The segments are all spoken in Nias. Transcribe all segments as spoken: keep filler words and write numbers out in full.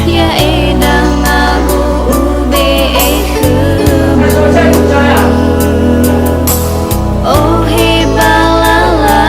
Ya'e danga-Gu ube'e khömi, ohe ba lala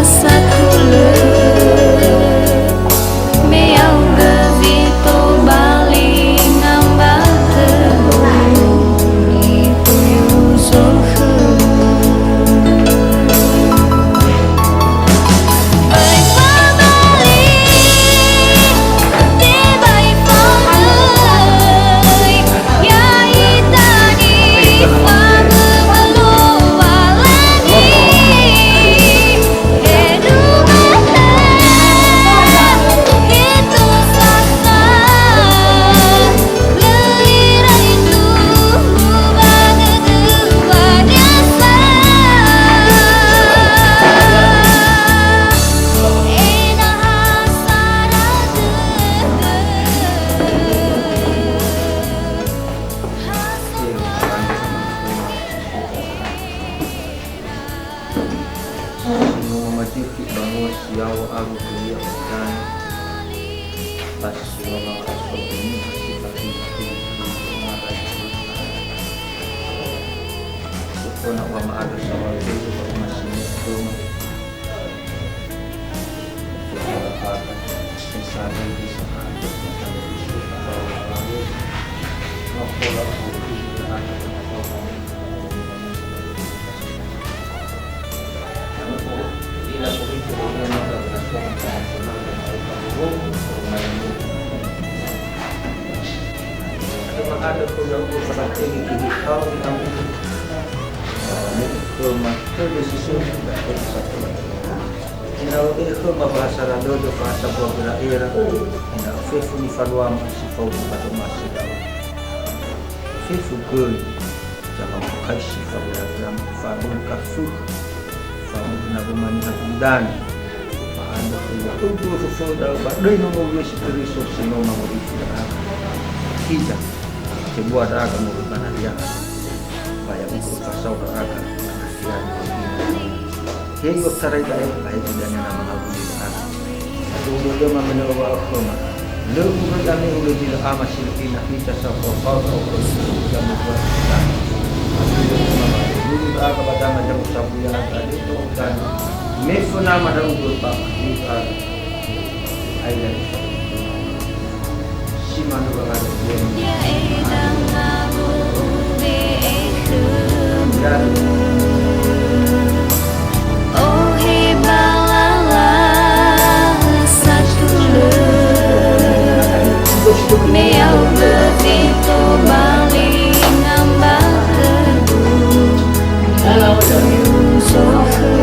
satulö, me ya'ugö zi tobali ngamba'ö nifoyu zokhö. Sinoma majiki banua si yaŵa awö khönia ba danö, ba si sinoma ma'asau dunia si fatima khönia khönia marai khönia. Sokona ua ma'andrö saŵa dödö ba uma si ni'ö khöma. Sokona fata, sesare di sahadu, sahadu, sahadu, sahadu, sahadu, sahadu, sahadu, Ena'ö ö'ö khöma bahasa dödö, bahasa mbua gera'era, ena'ö fefu nifaluama si faudu ba zomasi ndra'o. Fefu göi. Zama'okaisi fa'ula-ula, fa'abölö kafökha, fa'abölö nawöma niha gulidanö, fa'andrö khönia, u'u'ö föföu ndra'o ba döi Nono Yesu Keriso si no mangorifi ndra'aga. Hiza, sebua ndra'aga moroi ba nahia, ba ya'ugö öfasao ndra'aga ba nahia. He i'otarai da'e, aetu dania na mangawuli da'aga. Ato ulo lö mamene wa khöma. Lö uröi ami hulö zi lö ama si lö ina, hita sa fao-fao sa okho si lö ina mbuat kita. Ato ulo lö mamene hulö da'aga ba danga jamu sabu ya da'e to utana. Me fönama da'ugö ba kita. Ai da'e. Si manö ba ngada. Ya'e danga-Gu ube'e khömi. Ohe ba lala satulö, me ya'ugö zi tobali ngamba'ö-Gu nifoyu zokhö.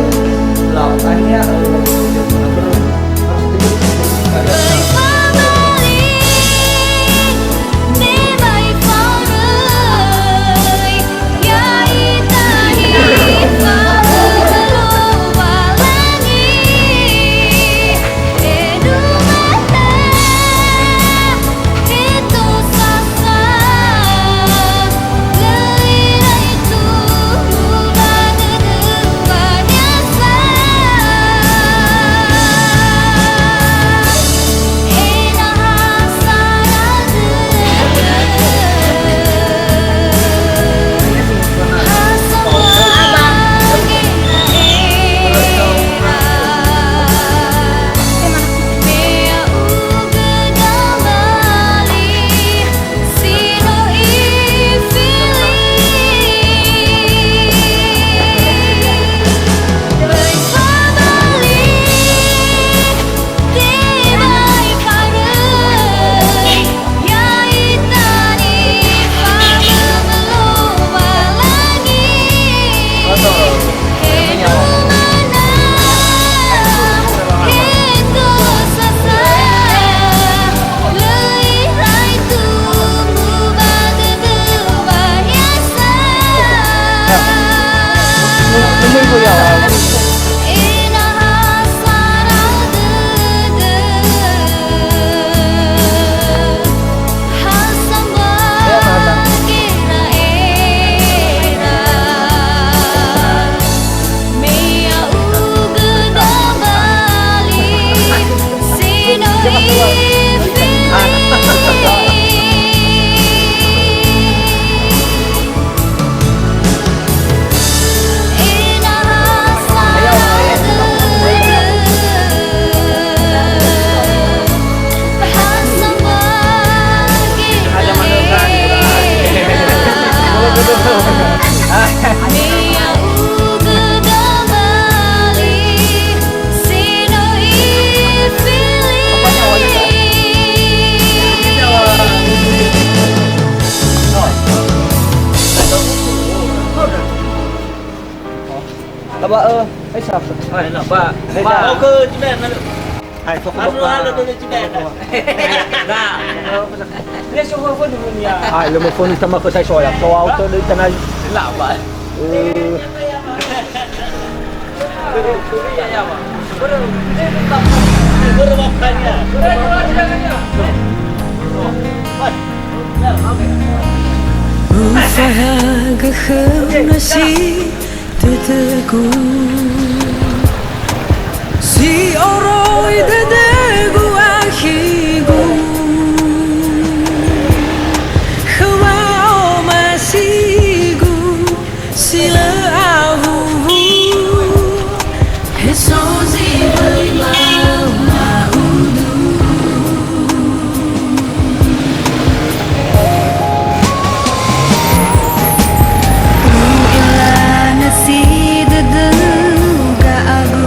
Ba, eh, eh, sa-, Ba, ba, oke, Ciben, lalu. Hai, fokus, Bapak. Lalu, lalu, Ciben. Nah. Dia suruh apa dulunya? Ah, ilmu phone sama ke saya soal. Soal tu di tanah. Lah, Pak. Eh. Ufahaga khöu nasi dödögu, si oroi dödögu akhigu, khöu wa'omasigu si lö awuwu. He so zi böi lau ma'udu. U'ila nasi dödöu ga'agu.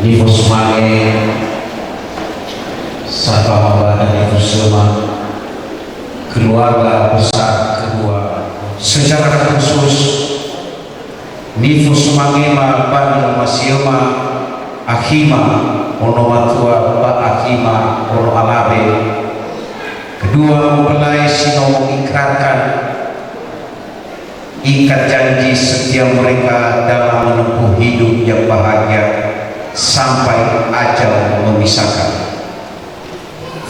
Nifosumange satama ba nifosumange keluarga besar kedua. Secara khusus, nifosumangema ba ni'omasiöma akhima ono matua ba akhima ono alawe. Kedua mempelai si no mengikrarkan ikat janji setia mereka dalam menempuh hidup yang bahagia sampai ajal memisahkan.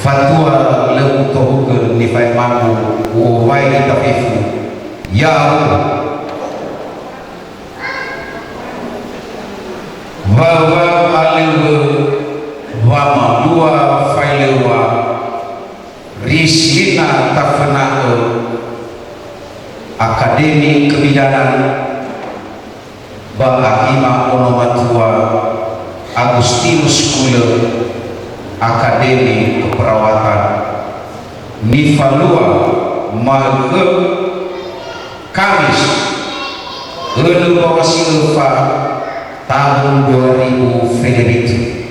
Fatua lö utohugö nifaemanggu, u'owai ita fefu. Ya Allah. Wawa alöwö wamalua faelewa Risina tafena'ö Akademi Kebidanan ba akhima ono matua Agustinus Kulö Akademi Keperawatan nifalua ma'ökhö Kamis, ölö mbaŵa si öfa tahun dua ribu felebitu.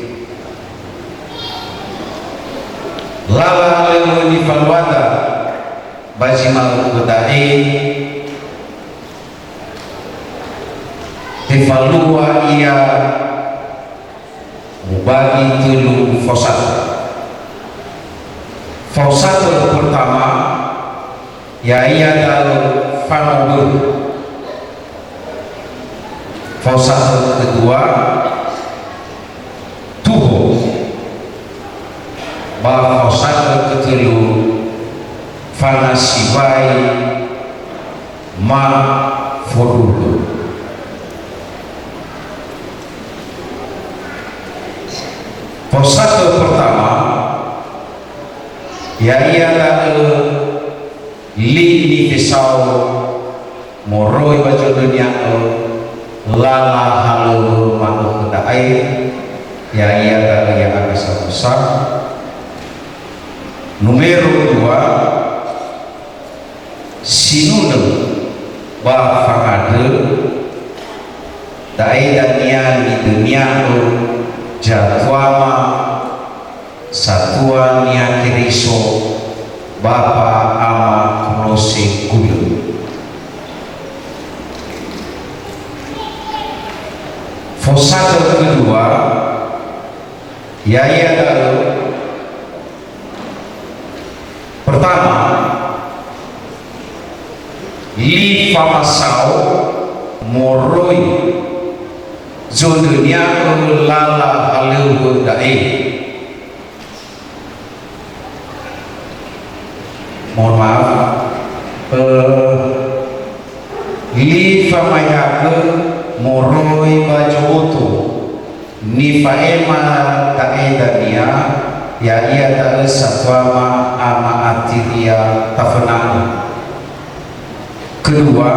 Lala lewö nifaluada ba zi ma'ökhö da'e, tefalua ia mubagi tölu faosatö. Faosatö pertama, ya'ia da'ö fanoböi. Faosatö kedua, tuho. Ba faosatö ketölu, fanasibai ma fondruhö. Faosatö pertama, ya'ia da'ö li nifesao moroi ba zondrönia'ö lala halöŵö ma'ökhö da'e, ya'ia da'ö ya'aga samusa. Numero dua, sinunö ba fangandrö, da'e dania nidönia'ö zatuama Satua Niha Keriso, Bapa Ama Kolose Gulö. Faosatö kedua, ya'ia da'ö, pertama, li famasao moroi zondrönia'ö lala halöŵö da'e. Mohon maaf, eh, li famaeagö moroi ba zo'oto nifa'ema da'e dania, ya'ia da'ö satuama ama atiria tafena'ö. Kedua,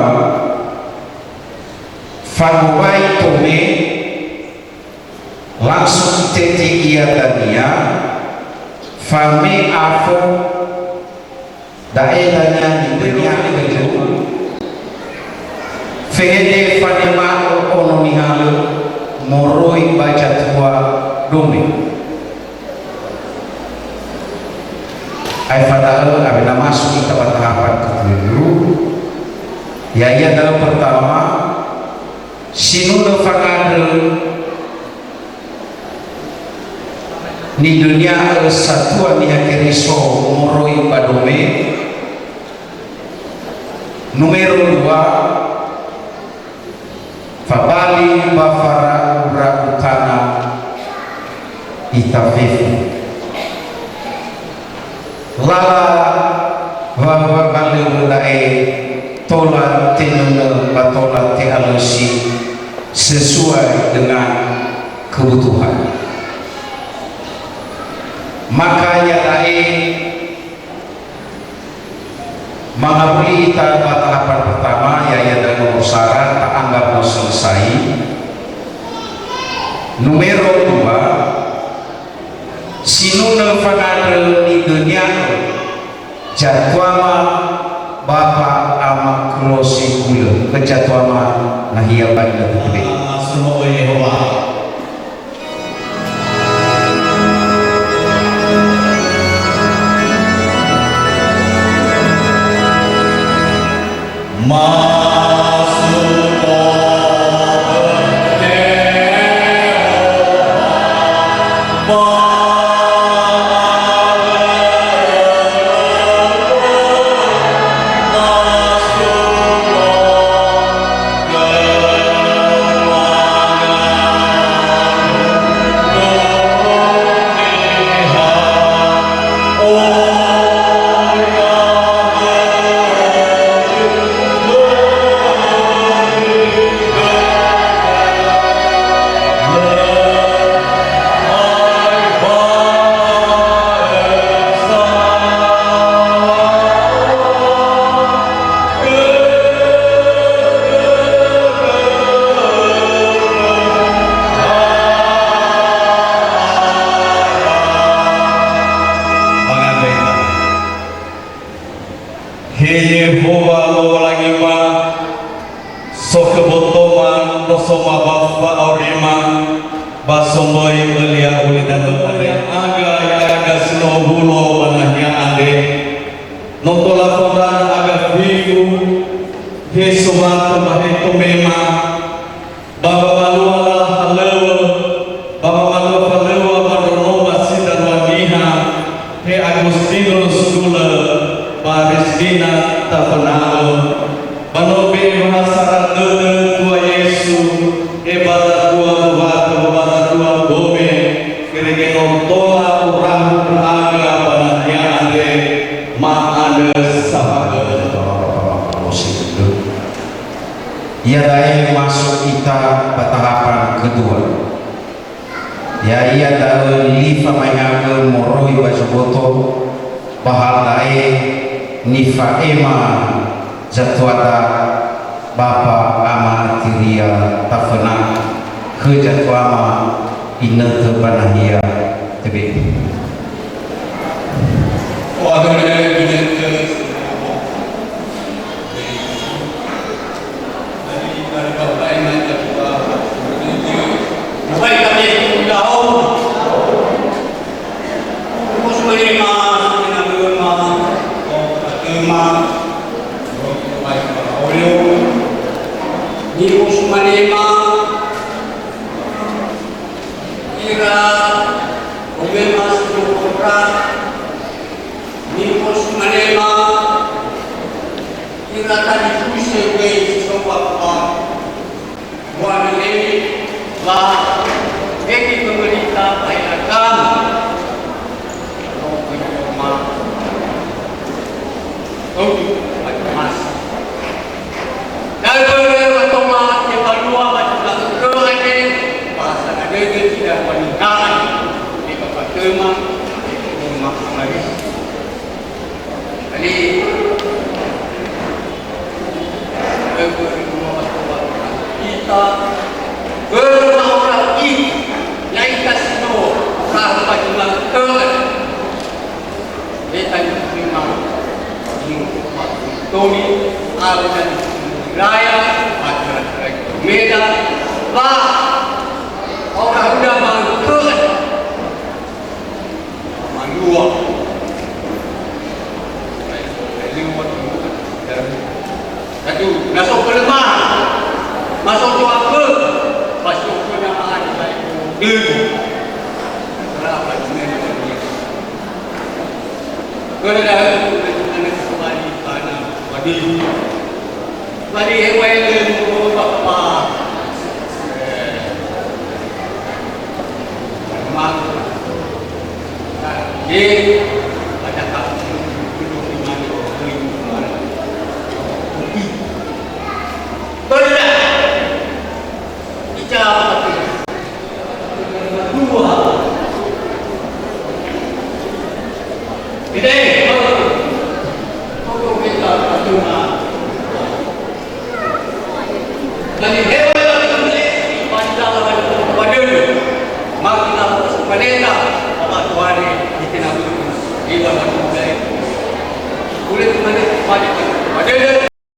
fangowai tome Langsung itete ia dania, fame afo, da'e dania nidönia khöu, fehede fanema'ö ono nihalö moroi ba zatua dome. Aefa da'ö awena masuk ita ba tahapan ketujuh, ya'ia da'ö pertama, sinunö fangandrö nidönia'ö satua Niha Keriso moroi ba dome. Numero dua, fabali ba fara'u-ra'u tana ita fefu. Lala wa-, wa-, wahalöŵö da'e tola tenönö ba tola te'alösi sesuai dengan kebutuhan. Maka iada'e mangawuli ita ba tahapan pertama, ya'ia da'ö nomor sara, ta'anggap no selesai. Numero dua, sinunö fangandrö nidönia'ö zatuama Bapa Ama Kolose Gulö, khö zatuama nahia ba ina tutube. Suno'ö Yehowa. He Yehowa Lowalangima, sokhö botoma no so mawa fa'aurima, ba somböi ölia ulidanö andre. Aga, aga si no hulo ba nahia andre. No tola fondranö aga fifu, he somatö ba he tomema, ba wamalua lala halöŵö, ba wamalua falöŵa ba ndronoma si darua niha, he Agustino Sudulö, ba Ristina Taföna'ö. Ba no be'e wahasara dödö Tua Yesu, e ba zatua Tuwatö, ba zatua Gome, kerege no tola urahu aga ba nahia andre, ma'andrö sabakhö. Iada'e masuk ita ba tahapan kedua. Ya'ia da'ö li famae'agö moroi ba zoboto, ba hal da'e nifa'ema zatuada Bapa Ama Atiria Taföna'ö khö zatuama inötö ba nahia tebe. Nifosumanema ira omema si no khöra, nifosumanema ira talifusö göi si so ba Tuhan. Wa'öli wa eke pemerintah ba ira kami. Roh Betoma. Untuk Betoma. Da'ö Betoma tebalua ba Betoma. Bahasa nadödö tidak pernikahan. Di Betoma. Betoma. Jadi, ita, börö ma'ora ita, ya'ita si no, rahaba jumlah kelas. Beta diterima, di Toni, ada di Raya, ada di Medan, ba, orang udah bangkrut. Mandrua. Satu, na so kelemahan. Masuk tu apa? Masuk tu nama ada baik. Dulu. Kenapa? Kalau dah tu, kita nak kembali tanah. Wadih. Bali heŵe lö moro ba. Eh. Mang. Ye. Pada kamu. Bali. Bicara apa tu? Dua. Jadi, kalau kita berdoa, dan hewan yang ditulis pada pada maka kita harus pendeta apa Tuhan di kena di dalam budaya. Boleh kembali kepada pada